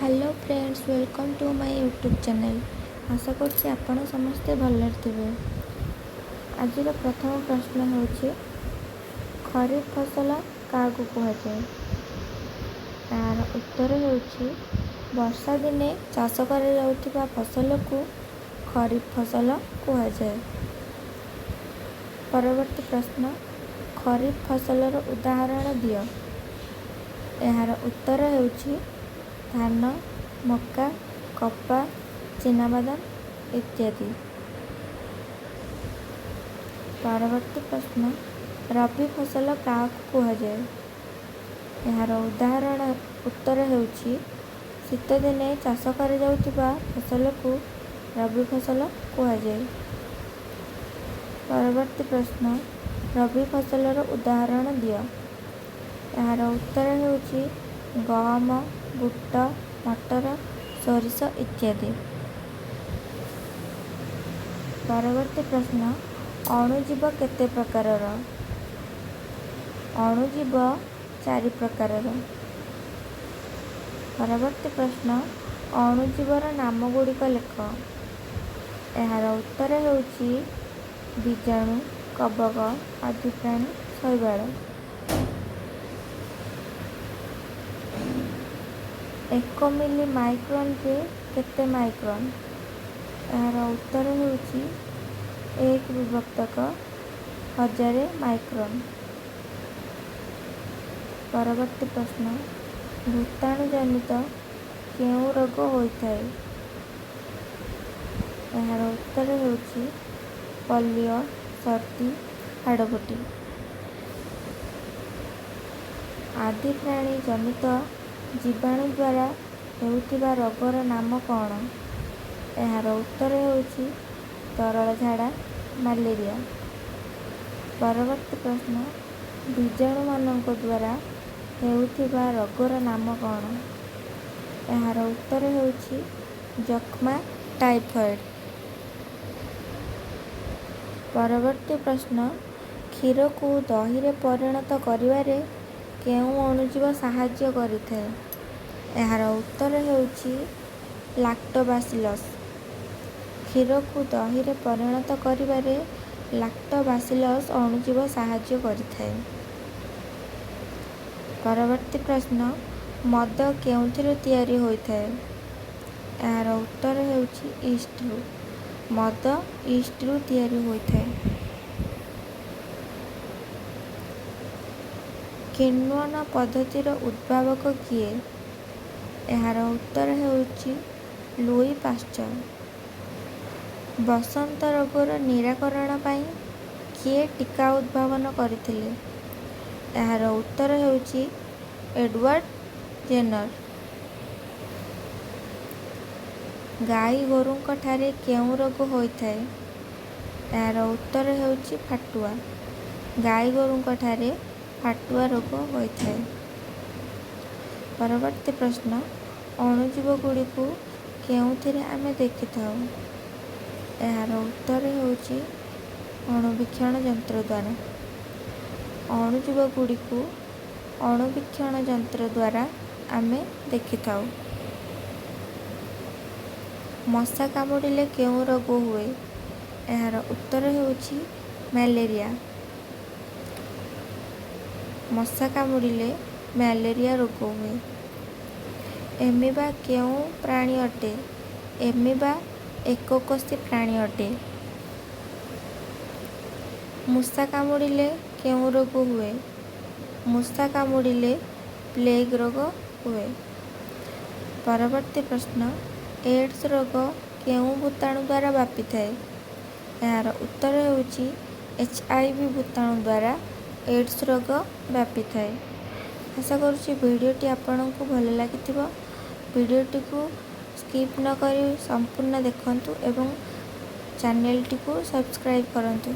Hello friends, welcome to my YouTube channel. ଆଶା କରୁଛି ଆପଣ ସମସ୍ତେ ଭଲରେ ଥିବେ। ଆଜିର ପ୍ରଥମ ପ୍ରଶ୍ନ ହେଉଛି, ଖରିଫ ଫସଲ କାହାକୁ କୁହାଯାଏ? ଏହାର ଉତ୍ତର ହେଉଛି, ବର୍ଷା ଦିନେ ଚାଷ କରାଯାଉଥିବା ଫସଲକୁ ଖରିଫ ଫସଲ କୁହାଯାଏ। ପରବର୍ତ୍ତୀ ପ୍ରଶ୍ନ, ଖରିଫ ଫସଲର ଉଦାହରଣ ଦିଅ। ଏହାର ଉତ୍ତର ହେଉଛି, ଧାନ, ମକା, କପା, ଚିନାବାଦାମ ଇତ୍ୟାଦି। ପରବର୍ତ୍ତୀ ପ୍ରଶ୍ନ, ରବି ଫସଲ କାହାକୁ କୁହାଯାଏ? ଏହାର ଉତ୍ତର ହେଉଛି, ଶୀତଦିନେ ଚାଷ କରାଯାଉଥିବା ଫସଲକୁ ରବି ଫସଲ କୁହାଯାଏ। ପରବର୍ତ୍ତୀ ପ୍ରଶ୍ନ, ରବି ଫସଲର ଉଦାହରଣ ଦିଅ। ଏହାର ଉତ୍ତର ହେଉଛି, ଗହମ, ବୁଟ, ମଟର, ସୋରିଷ ଇତ୍ୟାଦି। ପରବର୍ତ୍ତୀ ପ୍ରଶ୍ନ, ଅଣୁଜୀବ କେତେ ପ୍ରକାରର? ଅଣୁଜୀବ 4 ପ୍ରକାରର। ପରବର୍ତ୍ତୀ ପ୍ରଶ୍ନ, ଅଣୁଜୀବର ନାମଗୁଡ଼ିକ ଲେଖ। ଏହାର ଉତ୍ତର ହେଉଛି, ବୀଜାଣୁ, କବକ, ଆଦିପ୍ରାଣୀ, ଶୈବାଳ। 1 ମିଲି ମାଇକ୍ରନରେ କେତେ ମାଇକ୍ରନ୍? ଏହାର ଉତ୍ତର ହେଉଛି, 1/1000 ମାଇକ୍ରନ୍। ପରବର୍ତ୍ତୀ ପ୍ରଶ୍ନ, ଭୂତାଣୁ ଜନିତ କେଉଁ ରୋଗ ହୋଇଥାଏ? ଏହାର ଉତ୍ତର ହେଉଛି, ପୋଲିଓ, ସର୍ଦ୍ଦି, ହାଡ଼ଫୁଟି। ଆଦିପ୍ରାଣୀ ଜନିତ ଜୀବାଣୁ ଦ୍ୱାରା ହେଉଥିବା ରୋଗର ନାମ କ'ଣ? ଏହାର ଉତ୍ତର ହେଉଛି, ତରଳ ଝାଡ଼ା, ମ୍ୟାଲେରିଆ। ପରବର୍ତ୍ତୀ ପ୍ରଶ୍ନ, ବୀଜାଣୁମାନଙ୍କ ଦ୍ୱାରା ହେଉଥିବା ରୋଗର ନାମ କ'ଣ? ଏହାର ଉତ୍ତର ହେଉଛି, ଯକ୍ଷ୍ମା, ଟାଇଫଏଡ୍। ପରବର୍ତ୍ତୀ ପ୍ରଶ୍ନ, କ୍ଷୀରକୁ ଦହିରେ ପରିଣତ କରିବାରେ କେଉଁ ଅଣୁଜୀବ ସାହାଯ୍ୟ କରିଥାଏ? ଏହାର ଉତ୍ତର ହେଉଛି, ଲାକ୍ଟୋବାସିଲସ୍। କ୍ଷୀରକୁ ଦହିରେ ପରିଣତ କରିବାରେ ଲାକ୍ଟୋବାସିଲସ୍ ଅଣୁଜୀବ ସାହାଯ୍ୟ କରିଥାଏ। ପରବର୍ତ୍ତୀ ପ୍ରଶ୍ନ, ମଦ କେଉଁଥିରୁ ତିଆରି ହୋଇଥାଏ? ଏହାର ଉତ୍ତର ହେଉଛି, ଇଷ୍ଟରୁ। ମଦ ଇଷ୍ଟରୁ ତିଆରି ହୋଇଥାଏ। କିଣ୍ୱନ ପଦ୍ଧତିର ଉଦ୍ଭାବକ କିଏ? ଏହାର ଉତ୍ତର ହେଉଛି, ଲୁଇ ପାଶ୍ଚର। ବସନ୍ତ ରୋଗର ନିରାକରଣ ପାଇଁ କିଏ ଟୀକା ଉଦ୍ଭାବନ କରିଥିଲେ? ଏହାର ଉତ୍ତର ହେଉଛି, ଏଡୱାର୍ଡ ଜେନର। ଗାଈଗୋରୁଙ୍କଠାରେ କେଉଁ ରୋଗ ହୋଇଥାଏ? ଏହାର ଉତ୍ତର ହେଉଛି, ଫାଟୁଆ। ଗାଈଗୋରୁଙ୍କଠାରେ ଫାଟୁଆ ରୋଗ ହୋଇଥାଏ। ପରବର୍ତ୍ତୀ ପ୍ରଶ୍ନ, ଅଣୁଜୀବଗୁଡ଼ିକୁ କେଉଁଥିରେ ଆମେ ଦେଖିଥାଉ? ଏହାର ଉତ୍ତର ହେଉଛି, ଅଣୁବୀକ୍ଷଣ ଯନ୍ତ୍ର ଦ୍ୱାରା। ଅଣୁଜୀବଗୁଡ଼ିକୁ ଅଣୁବୀକ୍ଷଣ ଯନ୍ତ୍ର ଦ୍ୱାରା ଆମେ ଦେଖିଥାଉ। ମଶା କାମୁଡ଼ିଲେ କେଉଁ ରୋଗ ହୁଏ? ଏହାର ଉତ୍ତର ହେଉଛି, ମ୍ୟାଲେରିଆ। ମଶା କାମୁଡ଼ିଲେ ମ୍ୟାଲେରିଆ ରୋଗ ହୁଏ। ଏମିବା କେଉଁ ପ୍ରାଣୀ ଅଟେ? ଏମିବା ଏକକୋଷୀ ପ୍ରାଣୀ ଅଟେ। ମୂଷା କାମୁଡ଼ିଲେ କେଉଁ ରୋଗ ହୁଏ? ମୂଷା କାମୁଡ଼ିଲେ ପ୍ଲେଗ ରୋଗ ହୁଏ। ପରବର୍ତ୍ତୀ ପ୍ରଶ୍ନ, ଏଡ୍ସ ରୋଗ କେଉଁ ଭୂତାଣୁ ଦ୍ୱାରା ବ୍ୟାପିଥାଏ? ଏହାର ଉତ୍ତର ହେଉଛି, HIV ଭୂତାଣୁ ଦ୍ୱାରା ଏଡ୍ସ ରୋଗ ବ୍ୟାପିଥାଏ। ଆଶା କରୁଛି ଭିଡ଼ିଓଟି ଆପଣଙ୍କୁ ଭଲ ଲାଗିଥିବ। ଭିଡ଼ିଓଟିକୁ ସ୍କିପ୍ ନ କରି ସମ୍ପୂର୍ଣ୍ଣ ଦେଖନ୍ତୁ ଏବଂ ଚ୍ୟାନେଲଟିକୁ ସବସ୍କ୍ରାଇବ୍ କରନ୍ତୁ।